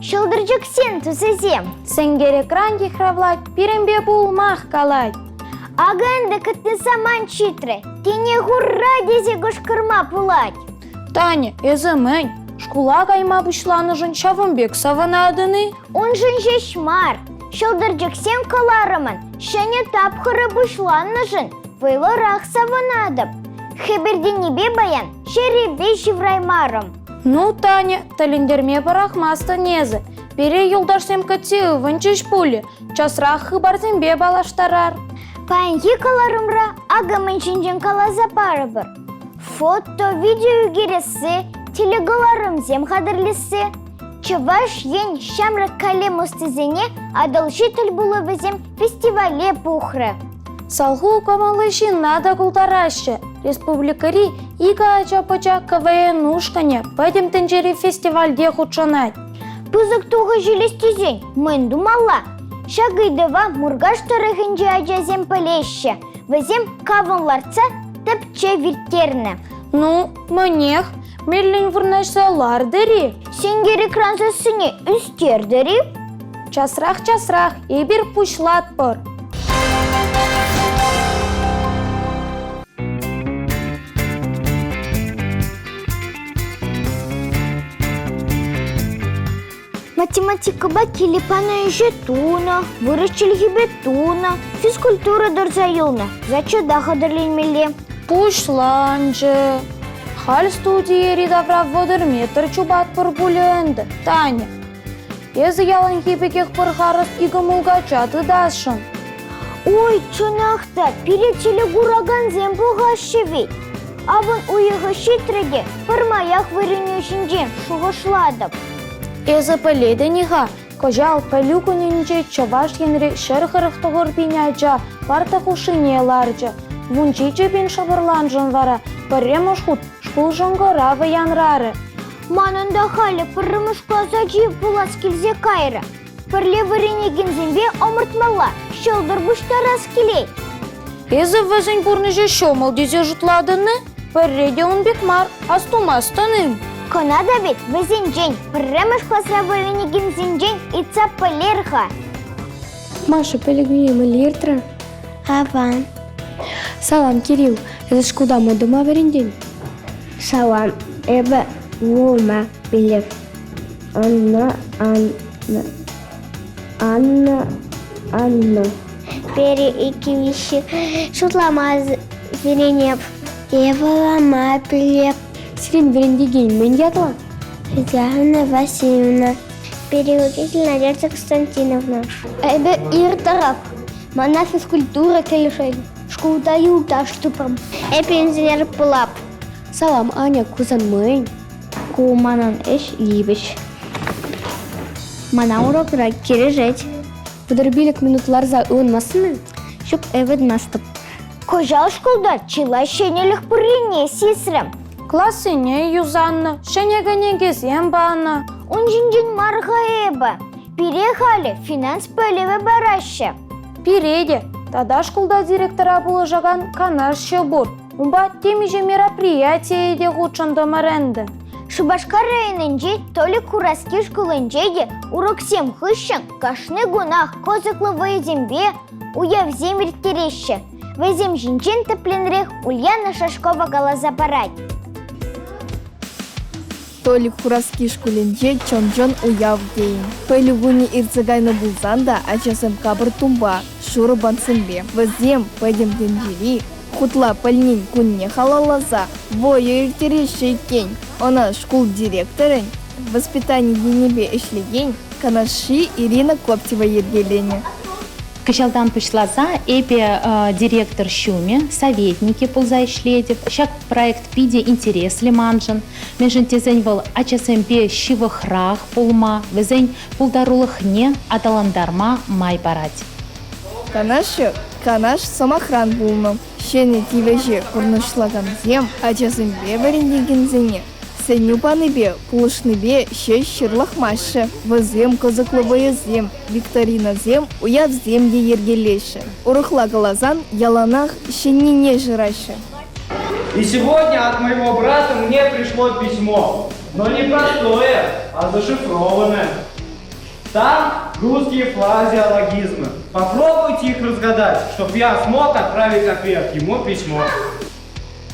Ҫӑлтӑрчӑксен тусӗсем. Сенкер экран йыхравлать, пирӗнпе пулмах калать. Акӑ ӗнтӗ кӗтнӗ самант ҫитрӗ. Тинех ура тесе кӑшкӑрма пулать. Таня, эсӗ мӗн, шкула кайма пуҫланӑшӑн ҫавӑн пек савӑнатӑн-и? Уншӑн ҫеҫ мар. Ҫӑлтӑрчӑксем кӑларӑмӑн ҫӗнӗ тапхӑрӗ пуҫланнӑшӑн вӑйлӑрах савӑнатӑп. Хӗпӗртенипе паян ҫӗрӗпе ҫывраймарӑм. Ну, Таня, тӗлӗнтерме пӑрахмастӑн эсӗ. Пире юлташсем кӗтсе ывӑнчӗҫ пулӗ. Часрах хыпарсемпе паллаштарар. Паянхи кӑларӑмра акӑ мӗн ҫинчен каласа парӑпӑр. Фото, видео ӳкересси, телекӑларӑмсем хатӗрлесси, Чӑваш Ен ҫамрӑк калем ӑстисене Атӑлҫи тӗлпулӑвӗсем фестивале пухрӗ. Салху кӑмӑллӑ ҫынна та култараҫҫӗ. Республикӑри икӗ ача-пӑча КВН ушкӑнӗ Пӗтӗм тӗнчери фестивальте хутшӑнать. Пысӑк тухӑҫ илес тесен мӗн тумалла? Ҫак ыйтӑва Муркаш тӑрӑхӗнчи ачасем пӗлеҫҫӗ. Вӗсем кавӑн лартса тӗпчев ирттернӗ. Ну, мӗнех, меллӗн вырнаҫса лартӑр-и? Сенкер экран сассине ӳстертӗр-и? Часрах-часрах эпир пуҫлатпӑр. Математикӑпа киле панӑ ӗҫе тунӑ, вырӑс чӗлхипе тунӑ, физкультура тӑрса юлнӑ, зачета хатӗрленмелле. Пуҫланчӗ. Халь студи йӗри-тавра 30 метр чупатпӑр пулӗ ӗнтӗ, Таня. Эсӗ яланхи пекех пӗр харӑс икӗ мулкача тытасшӑн. Ой, чӑнах та, пире телекуракансем пӑхаҫҫӗ вӗт. Авӑн уйӑхӗ ҫитрӗ те пӗрмаях вӗренӳ ҫинчен шухӑшлатӑп. Эсӗ пӗлетӗн-и-ха, кӑҫал Пӗлӳ кунӗнче Чӑваш Енре 149 пин ача парта хушшине ларчӗ. 17 пин шӑпӑрланшӑн вара пӗрремӗш хут шкул шӑнкӑравӗ янрарӗ. Манӑн та халӗ пӗрремӗш класс ачи пулас килсе кайрӗ. Пӗрле вӗренекенсемпе ӑмӑртмалла, ҫӑлтӑр пуҫтарас килет. Эсӗ вӗсен пурнӑҫӗ ҫӑмӑл тесе шутлатӑн-и? Пӗрре те ун пек мар, астумастӑн-им? Кӑна та вӗт вӗсенчен, пӗрремӗш класра вӗренекенсенчен ыйтса пӗлер-ха. Маша, пӗлӗкӳне мӗнле иртрӗ? Аван. Салам, Кирилл. Эсӗ шкулта мӗн тума вӗрентен? Салам. Эпӗ вулама пӗлеп. Анна, Анна, Анна, Анна. Пӗри, иккӗ, виҫҫӗ шутлама вӗренеп. Эпӗ вулама пӗлеп. Сирӗн вӗрентекен мӗн ятлӑ? Татьяна Васильевна. Переучитель Надежда Константиновна. Эпӗ ир тӑрап. Мана физкультура килӗшет. Шкулта юлташ тупрӑм. Эпӗ инженер пулап. Салам, Аня, ку сан мӗн? Ку манӑн ӗҫ йывӑҫ. Мана урокра килӗшет. 35 минут ларса ывӑнмастӑн-и? Ҫук, ывӑнмастӑп. Кӑҫал шкулта чылай ҫӗнӗлӗх пуррине сисрӗм. Классене юсаннӑ, ҫӗнӗ кӗнекесем панӑ. Ун ҫинчен мар-ха эпӗ. Пире халӗ финанс пӗлӗвӗ параҫҫӗ. Пире те тата шкулта директора пулӑшакан канашҫӑ пур. Унпа темиҫе мероприятие те хутшӑнтӑмӑр ӗнтӗ. Шупашкар районӗнчи Толик Хураски шкулӗнче те уроксем хыҫҫӑн кашни кунах кӑсӑклӑ вӑйӑсемпе уявсем ирттереҫҫӗ. Вӗсем ҫинчен тӗплӗнрех Ульяна Шашкова каласа парать. Толик Хураски шкулӗнче чӑн-чӑн уяв тейӗн. Пӗлӳ кунӗ иртсе кайнӑ пулсан та ачасем капӑр тумпа, шурӑ бантсемпе. Вӗсем пӗтӗм тӗнчери хутла пӗлнин кунне халалласа вӑйӑ ирттереҫҫӗ иккен. Ӑна шкул директорӗн воспитани енӗпе ӗҫлекен канашҫи Ирина Коптева йӗркеленӗ. Кӑҫалтан пуҫласа эпӗ директор ҫумӗ, советникӗ пулса ӗҫлетӗп. Ҫак проект питӗ интереслӗ маншӑн. Мӗншӗн тесен вӑл ачасемпе ҫывӑхрах пулма, вӗсен пултарулӑхне аталантарма май парать. Канашҫӑ Канаш сӑмахран пулнӑ. Ҫӗнӗ тивӗҫе пурнӑҫлакансем ачасемпе вӗрентекенсене сӗнӳ панипе, пулӑшнипе ҫеҫ ҫырлахмаҫҫӗ. Вӗсем кӑсӑклӑ вӑйӑсем, викторинӑсем, уявсем те йӗркелеҫҫӗ. Урӑхла каласан, яланах ҫӗннине шыраҫҫӗ. И сегодня от моего брата мне пришло письмо, но не простое, а зашифрованное. Там русские фразеологизмы. Попробуйте их разгадать, чтобы я смог отправить ответ ему письмо.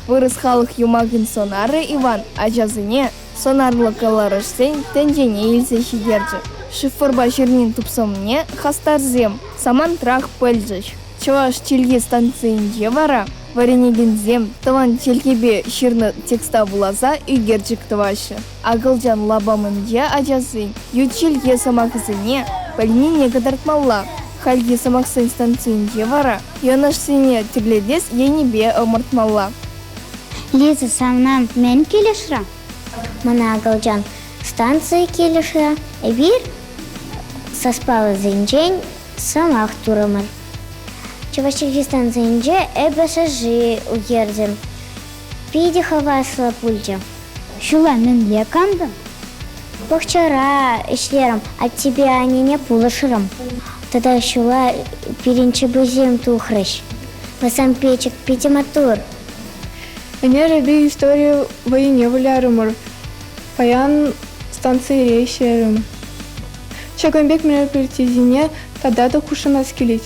Вырӑс халӑх юмахӗн сӑнарӗ Иван ачасене сӑнарлӑ каларӑшсен тӗнчене илсе ҫитерчӗ. Шифрпа ҫырнин тупсӑмне хастарсем самантрах пӗлчӗҫ. Чӑваш чӗлхи станцийӗнче вара вӗренекенсем тӑван чӗлхепе ҫырнӑ текста вуласа ӳкерчӗк тӑваҫҫӗ. Акӑлчан лапамӗнче ачасен ют чӗлхе сӑмахӗсене пӗлнине кӑтартмалла. Хальхи сӑмахсен станцийӗнче вара йӑнӑшсене тӳрлетес енӗпе ӑмӑртмалла. Лиза, сана мӗн килӗшрӗ? Мана акӑлчан станцийӗ килӗшрӗ. Эпир саспаллисенчен сӑмах турӑмӑр. Чӑваш чӗлхи станцийӗнче эпӗ шӑши ӳкертӗм. Питӗ хаваслӑ пулчӗ. Ҫула мӗнле кантӑн? Пахчара ӗҫлерӗм, аттепе аннене пулӑшрӑм. Тата ҫула пирӗн чӗпӗсем тухрӗҫ. Вӗсем печӗк питӗ маттур. Ӗнер эпир истори вӑййине вылярӑмӑр. Паян станцире ӗҫлерӗм. Ҫакӑн пек мероприятисене тата та хутшӑнас килет.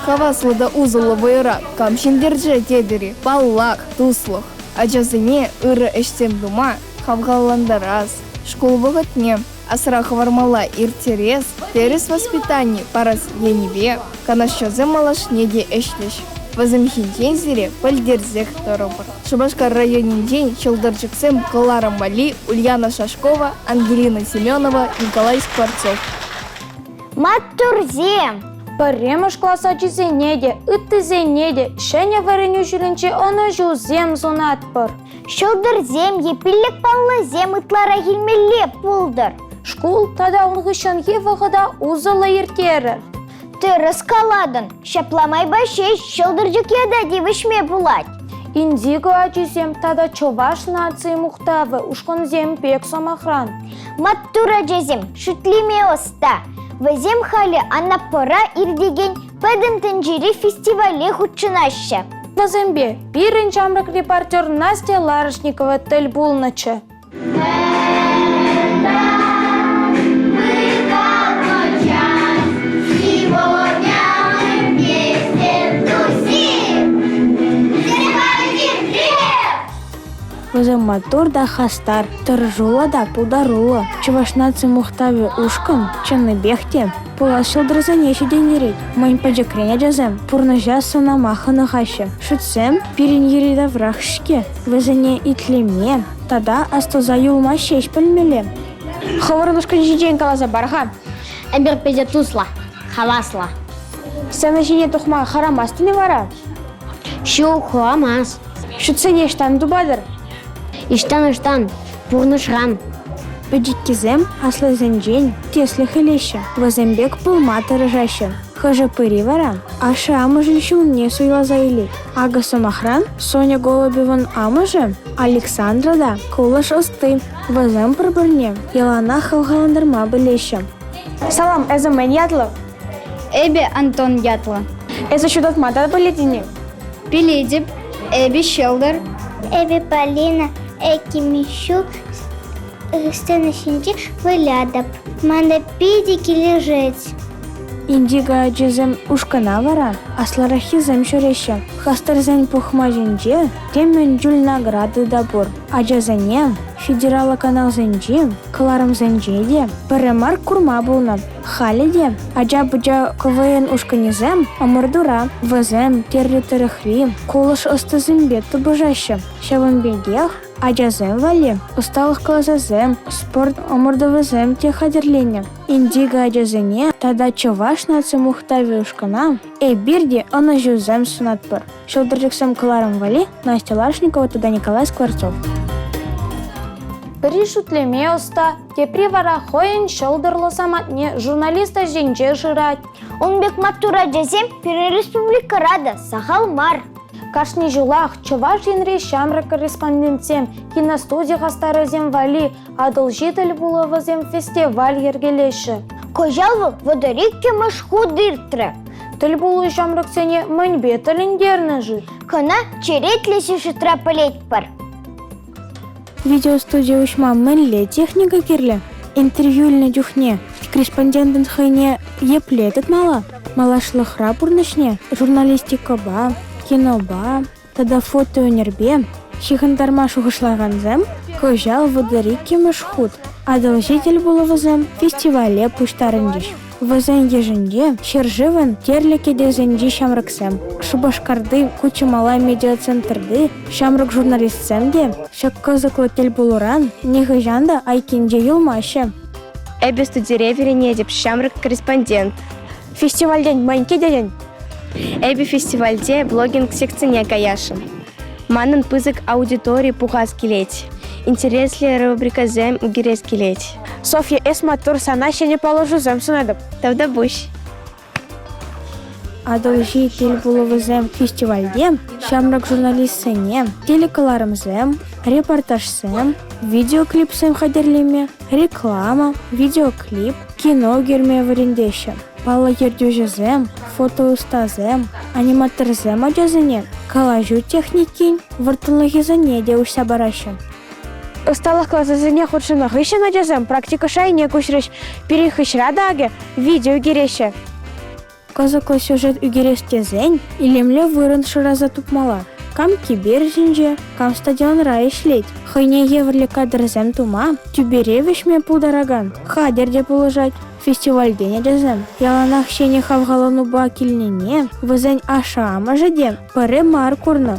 Хаваслӑ та усӑллӑ вӑйӑра кам ҫӗнтерчӗ тетӗр-и? Паллах, туслӑх. Ачасене ырӑ ӗҫсем тума хавхалантарас, шкул вӑхӑтне асра хӑвармалла ирттерес, тӗрӗс воспитани парас енӗпе канашҫӑсем малашне те ӗҫлӗҫ. Вӗсем ҫинчен сире пӗлтерсех тӑрӑпӑр. Шупашкар районӗнчен Ҫӑлтӑрчӑксем кӑларӑм валли Ульяна Шашкова, Ангелина Семенова, Николай Скворцов. Маттурсем! Пӗрремӗш класс ачисене те, ыттисене те ҫӗнӗ вӗренӳ ҫулӗнче ӑнӑҫусем сунатпӑр. Ҫӑлтӑрсем е пиллӗк паллӑсем ытларах илмелле пултӑр. Шкул тата ун хыҫҫӑнхи вӑхӑта усӑллӑ ирттерӗр. Тӗрӗс калатӑн, ҫапла майпа ҫеҫ ҫӑлтӑрчӑк ята тивӗҫме пулать. Индиго ачисем тата чӑваш наци мухтавӗ ушкӑнсем пек сӑмахран. Маттур ачасем, шӳтлеме ӑста. Вӗсем халӗ Анапӑра иртекен Пӗтӗм тӗнчери фестивале хутшӑнаҫҫӗ. Вӗсемпе пирӗн ҫамрӑк репортер Настя Ларышникова тӗл пулнӑччӗ. Вӗсем маттур та хастар, тӑрӑшуллӑ та пултаруллӑ. Чӑваш наци мухтавӗ ушкӑн чӑннипех те пулас ҫӑлтӑрсене ҫитӗнтерет. Мӗн пӗчӗкрен ачасем пурнӑҫа сӑнама хӑнӑхаҫҫӗ. Шӳтсем пирӗн йӗри-таврах-ҫке. Вӗсене итлеме тата астуса юлма ҫеҫ пӗлмелле. Хӑвӑрӑн ушкӑн ҫинчен каласа пар-ха. Эпир питӗ туслӑ, хаваслӑ. Сцена ҫине тухма хӑрамастӑн-и вара? Ҫук, хӑрамасть. Шӳтсене ӑҫтан тупатӑр? Ӑҫтан-ӑҫтан, пурнӑҫран. Пӗчӗккисем аслисенчен тӗслӗх илеҫҫӗ, вӗсем пек пулма тӑрӑшаҫҫӗ. Хӑшӗ-пӗри вара ашшӗ-амӑшӗн ҫулне суйласа илет. Акӑ, сӑмахран, Соня Голубевӑн амӑшӗ Александра та кулӑш ӑсти. Вӗсем пӗр-пӗрне яланах хавхалантарма пӗлеҫҫӗ. Салам, эсӗ мӗн ятлӑ? Эпӗ Антон ятлӑ. Эсӗ ҫутатма та пӗлетӗн-и? Пӗлетӗп. Эпӗ ҫӑлтӑр. Эпӗ Полина Экимищук сцена ҫинче вылятӑп. Мана питӗ килӗшет. Индиго ачисем ушкӑна вара аслӑраххисем ҫӳреҫҫӗ. Хастарсен пухмачӗнче темӗн чуль награда та пур. Ачасене федераллӑ каналсенчи кӑларӑмсенче те пӗрре мар курма пулнӑ. Халӗ те ача-пӑча КВН ушкӑнӗсем ӑмӑртура. Вӗсем тӗрлӗ тӑрӑхри кулӑш ӑстисемпе тупӑшаҫҫӗ. Ҫавӑн пекех ачасем валли ӑсталӑх класӗсем, спорт ӑмӑртӑвӗсем те хатӗрленӗ. Индиго ачасене тата Чӑваш наци мухтавӗ ушкӑна эпир те ӑнӑҫусем сунатпӑр. Ҫӑлтӑрчӑксем кӑларӑм валли Настя Лашникова тата Николай Скворцов. Пӗри шӳтлеме ӑста, тепри вара хӑйӗн ҫӑлтӑрлӑ самантне журналист ӗҫӗнче шырать. Ун пек маттур ачасем пирӗн республикӑра та сахал мар. Кашни ҫулах Чӑваш Енри ҫамрӑк корреспондентсем, киностуди хастарӗсем валли Атӑлҫи тӗлпулӑвӗсем фестиваль йӗркелеҫҫӗ. Кӑҫал вӑл 32-мӗш хут иртрӗ. Тӗлпулу ҫамрӑксене мӗнпе тӗлӗнтернӗ-ши? Кӑна черетлӗ сюжетра пӗлетпӗр. Видеостуди уҫма мӗнле техника кирлӗ? Интервью илнӗ чухне Корреспондентӑн хӑйне епле тытмалла? Малашлӑхра пурнӑҫне журналистикӑпа, кинопа тата фотоӳнерпе ҫыхӑнтарма шухӑшлакансем кӑҫал 32-мӗш хут Атӑлҫи тӗлпулӑвӗсем фестивале пуҫтарӑнчӗҫ. Вӗсен йышӗнче ҫӗршывӑн тӗрлӗ кӗтесӗнчи ҫамрӑксем, Шупашкарти Кучмала медиацентрти ҫамрӑк журналистсем те ҫак кӑсӑклӑ тӗлпулуран нихӑҫан та айккинче юлмаҫҫӗ. Эпӗ студире вӗренетӗп, ҫамрӑк корреспондент. Фестивальтен мӗн кӗтетӗн? Эпӗ фестивальте блогинг секцине каясшӑн. Манӑн пысӑк аудитори пухас килет. Интереслӗ рубрикӑсем ӳкерес килет. Софья, эс маттур, сана ҫӗнӗ паллашусем сунатӑп. Тавтапуҫ. Атӑлҫи тӗлпулӑвӗсем фестивальте ҫамрӑк журналистсене телекӑларӑмсем, репортажсем, видеоклипсем хатӗрлеме, реклама, видеоклип, кино ӳкерме вӗрентеҫҫӗ. Паллӑ ертӳҫӗсем, фотоӑстасем, аниматорсем ачасене калаҫу техникин вӑрттӑнлӑхӗсене те уҫса параҫҫӗ. Ӑсталӑх класӗсене хутшӑннӑ хыҫҫӑн ачасем практика шайне куҫрӗҫ. Пирӗн хыҫра та акӑ видео ӳкереҫҫӗ. Кӑсӑклӑ сюжет ӳкерес тесен илемлӗ вырӑн шыраса тупмалла. Кам кӗпер ҫинче, кам стадионра ӗҫлет. Хӑйне евӗрлӗ кадрсем тума тӳпере вӗҫме пултаракан хатӗр те пулӑшать. Фестивальтен ачасем яланах ҫӗнӗ хавхаланупа килнине вӗсен ашшӗ-амӑшӗ те пӗрре мар курнӑ.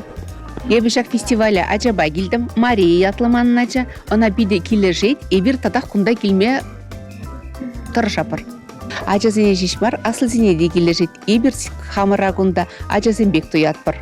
Эпӗ ҫак фестивале ачапа килтӗм. Мария ятлӑ манӑн ача. Ӑна питӗ килӗшет. Эпир татах кунта килме тӑрӑшатпӑр. Ачасене ҫеҫ мар, аслисене те килӗшет. Эпир хамӑра кунта ачасем пек туятпӑр.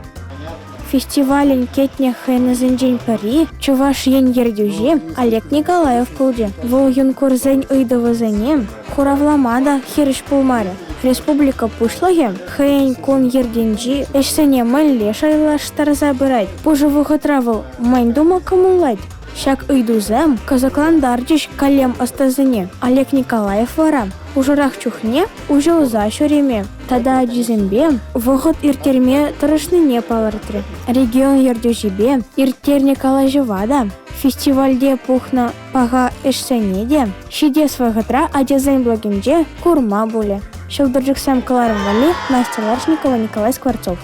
Фестивалӗн кӗтнӗ хӑнасенчен пӗри Чӑваш Ен ертӳҫи Олег Николаев пулчӗ. Вӑл юнкорсен ыйтӑвӗсене хуравлама та хирӗҫ пулмарӗ. Республика Пуҫлӑхӗ хӑйӗн кун йӗркинчи ӗҫсене мӗнле шайлаштарса пырать, пушӑ вӑхӑтра вӑл мӗн тума кӑмӑллать? Ҫак ыйтусем кӑсӑклантарчӗҫ калем ӑстасене. Олег Николаев вара пушӑрах чухне уҫӑлса ҫӳреме тата ачисемпе вӑхӑт ирттерме тӑрӑшнине палӑртрӗ. Регион ертӳҫипе ирттернӗ калаҫӑва та, фестивальте пухнӑ паха ӗҫсене те ҫитес вӑхӑтра ачасен блогӗнче курма пулӗ. Ҫӑлтӑрчӑксем кӑларӑм валли Настя Ларшникова, Николай Скворцов.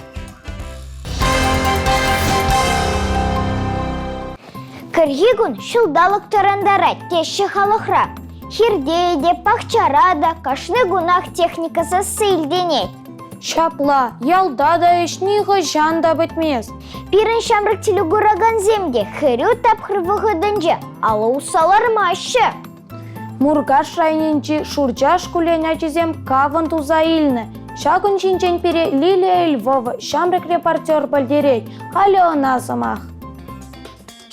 Кӗрхи кун ҫулталӑк тӑрантарать теҫҫӗ халӑхра. Хирте те, пахчара та кашни кунах техника сасси илтӗнет. Ҫапла, ялта та ӗҫ нихӑҫан та пӗтмест. Пирӗн ҫамрӑк телекуракансем те хӗрӳ тапхӑр вӑхӑтӗнче алӑ усса лармаҫҫӗ. Муркаш районӗнчи Шурча шкулӗн ачисем кавӑн туса илнӗ. Ҫакӑн ҫинчен пире Лилия Львова ҫамрӑк репортер пӗлтерет. Халӗ ӑна сӑмах.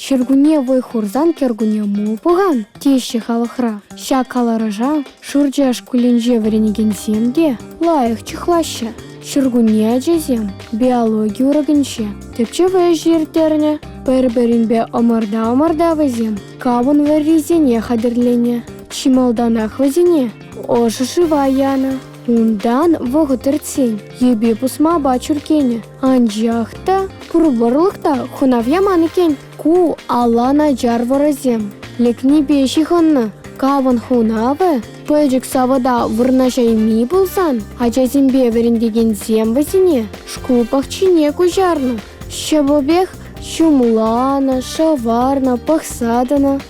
Ҫуркунне вӑй хурсан кӗркунне мул пӑхан, теҫҫӗ халӑхра. Ҫак каларӑша Шурча шкулӗнче вӗренекенсем те лайӑх чухлаҫҫӗ. Ҫуркунне ачасем биологи урокӗнче тӗпчев ӗҫӗ ирттернӗ. Пӗр-пӗринпе ӑмӑрта-ӑмӑрта вӗсем кавӑн вӑррисене хатӗрленӗ. Чи малтанах вӗсене ӑшӑ шыва янӑ. Унтан вӑхӑт иртсен йӗпе пусмапа чӳркенӗ. Анчах та пур вӑрлӑх та хунав яман иккен. Ку алла начар вӑрӑсем лекнипе ҫыхӑннӑ. Кавӑн хунавӗ пӗчӗк савӑта вырнаҫайми пулсан ачасемпе вӗрентекенсем вӗсене шкул пахчине куҫарнӑ. Ҫӑвӗпех ҫумланӑ, шӑварнӑ, пӑхса тӑнӑ.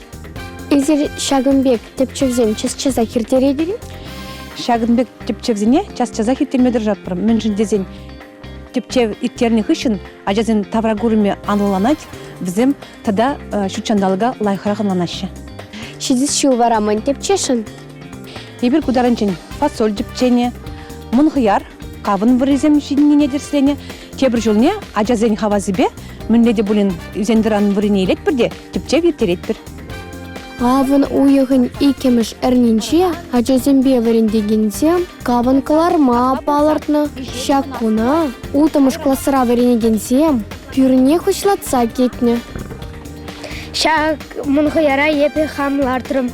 Эсир ҫакӑн пек тӗпчевсем час-часах ирттеретӗр-и? Ҫакӑн пек тӗпчевсене час-часах ирттерме тӑрӑшатпӑр. Мӗншӗн тесен тӗпчев ирттернӗ хыҫҫӑн ачасен тавракурӑмӗ анлӑланать, вӗсем тата ҫут ҫанталӑка лайӑхрах ӑнланаҫҫӗ. Ҫитес ҫул вара мӗн тӗпчесшӗн? Эпир ку таранччен фасоль тӗпченӗ, мӑн хӑяр, кавӑн вӑррисем ҫитӗннине тӗрӗсленӗ. Тепӗр ҫулне ачасен хавасӗпе мӗнле те пулин ӳсен-тӑран вӑррине илетпӗр те тӗпчев ирттеретпӗр. Авӑн уйӑхӗн иккӗмӗш эрнинче ачасемпе вӗрентекенсем кавӑн кӑларма палӑртнӑ. Ҫак куна улттӑмӗш класра вӗренекенсем пӳрне хуҫлатса кӗтнӗ. Ҫак мӑн хӑяра эпӗ хам лартрӑм.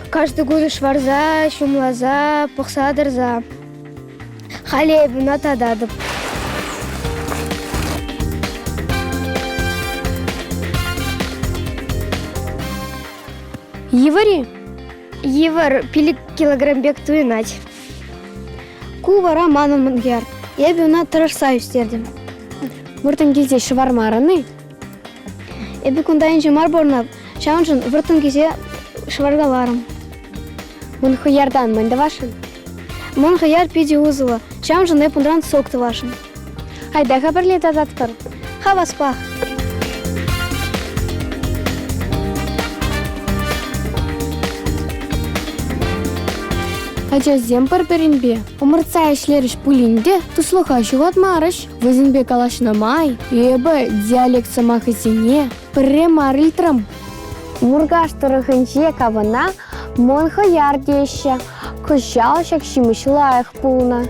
Кашни кун шӑварса, ҫумласа, пӑхса тӑрса. Халӗ эпӗ ӑна тататӑп. Йывӑр-и? Йывӑр, 5 килограмм пек туйӑнать. Ку вара манӑн мӑн хӗр. Эпӗ ӑна тӑрӑшса ӳстертӗм. Вӑрттӑн килсе шӑвармарӑн-и? Эпӗ кунта инҫе мар пурӑнап, ҫавӑншӑн вӑрттӑн килсе шӑваркаларӑм. Мӑн хӑяртан мӗн тӑвасшӑн? Мӑн хӑяр питӗ усӑллӑ, ҫавӑншӑн эп унран сок тӑвасшӑн. Айта-ха пӗрле тататпӑр. Хаваспах. Ачасем пӗр-пӗринпе ӑмӑртса ӗҫлерӗҫ пулин те туслӑха ҫухатмарӗҫ. Вӗсемпе калаҫнӑ май эпӗ диалект сӑмахӗсене пӗрре мар илтрӗм. Муркаш тӑрӑхӗнче кавӑна мӑн хӑяр теҫҫӗ. Кӑҫал ҫак ҫимӗҫ лайӑх пулнӑ.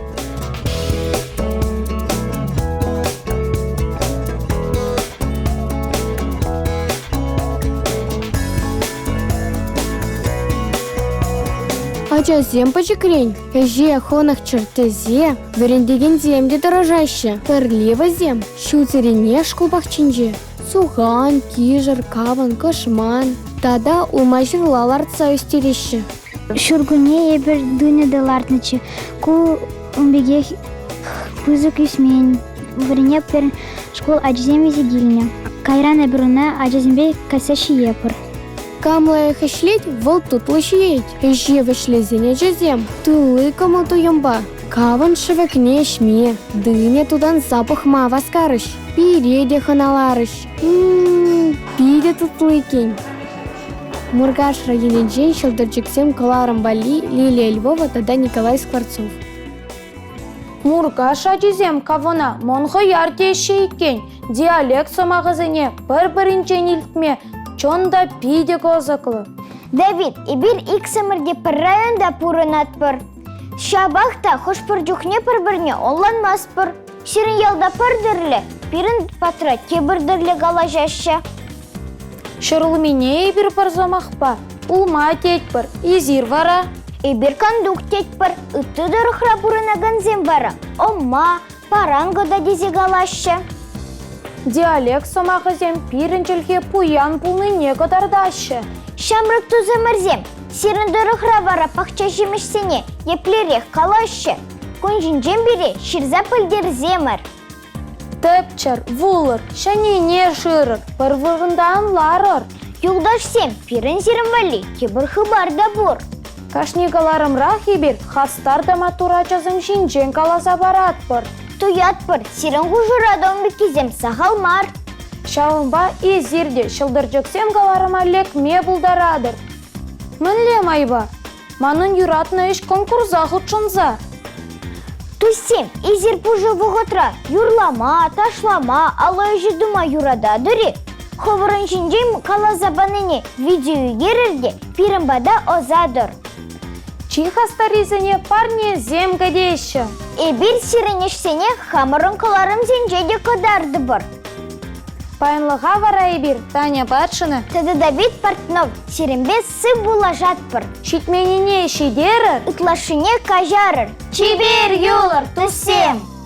Ачасем пӗчӗкрен ӗҫе хӑнӑхчӑр тесе вӗрентекенсем те тӑрӑшаҫҫӗ. Пӗрле вӗсем ҫулсеренех шкул пахчинче сухан, кишӗр, кавӑн, кӑшман тата улма-ҫырла лартса ӳстереҫҫӗ. Ҫуркунне эпир дыня та лартнӑччӗ. Ку ун пекех пысӑк ӳсмен. Вырӑнне пӗр шкул ачисем илсе килнӗ. Кайран эпир ӑна ачасемпе кайса ҫиепӗр. Кам лайӑх ӗҫлет, вӑл тутлӑ ҫиет. Ӗҫе вӗҫлесен ачасем тулли кӑмӑл-туйӑмпа кавӑн шӗвекне ӗҫме, дыня тутанса пӑхма васкарӗҫ. Пире те хӑналарӗҫ. М-м-м, питӗ тутлӑ иккен. Муркаш районӗнчен ҫӑлтӑрчӑксем кӑларӑм валли Лилия Львова тата Николай Скворцов. Муркаш ачисем кавӑна мӑн хӑяр теҫҫӗ иккен. Диалект сӑмахӗсене пӗр-пӗринчен илтме чӑн та питӗ кӑсӑклӑ. Давид, эпир иксӗмӗр те пӗр районта пурӑнатпӑр. Ҫапах та хӑш-пӗр чухне пӗр-пӗрне ӑнланмастпӑр. Сирӗн ялта пӗр тӗрлӗ, пирӗн патра тепӗр тӗрлӗ калаҫаҫҫӗ. Ҫӗрулмине эпир пӗр сӑмахпа улма тетпӗр, эсир вара? Эпир кантук тетпӗр, ытти тӑрӑхра пурӑнакансем вара ӑмма, паранкӑ та тесе калаҫҫӗ. Диалект сӑмахӗсем пирӗн чӗлхе пуян пулнине кӑтартаҫҫӗ. Ҫамрӑк тусӑмӑрсем, сирӗн тӑрӑхра вара пахча ҫимӗҫсене еплерех калаҫҫӗ? Кун ҫинчен пире ҫырса пӗлтерсемӗр. Тӗпчӗр, вулӑр, ҫӗннине шырӑр, пӗр вырӑнта ан ларӑр. Юлташсем, пирӗн сирӗн валли тепӗр хыпар та пур. Кашни кӑларӑмрах эпир хастар та маттур ачасем ҫинчен каласа паратпӑр. Туятпӑр, сирӗн хушӑра та ун пеккисем сахал мар. Ҫавӑнпа эсир те ҫӑлтӑрчӑксем кӑларӑма лекме пултаратӑр. Мӗнле майпа? Манӑн юратнӑ ӗҫ конкурса хутшӑнса. Туссем, эсир пушӑ вӑхӑтра юрлама, ташлама, алӑ ӗҫӗ тума юрататӑр-и? Хӑвӑрӑн ҫинчен каласа панине видео ӳкерӗр те пирӗн пата ӑсатӑр. Чи хастаррисене парнесем кӗтеҫҫӗ. Эпир сирӗн ӗҫсене хамӑрӑн кӑларӑмсенче те кӑтартӑпӑр. Паянлӑха вара эпир Таня Патшина тата Давид Портнов сирӗнпе сыв пулашатпӑр. Ҫитменнине ҫитерӗр, ытлашшине каҫарӑр. Чипер юлӑр, туссем!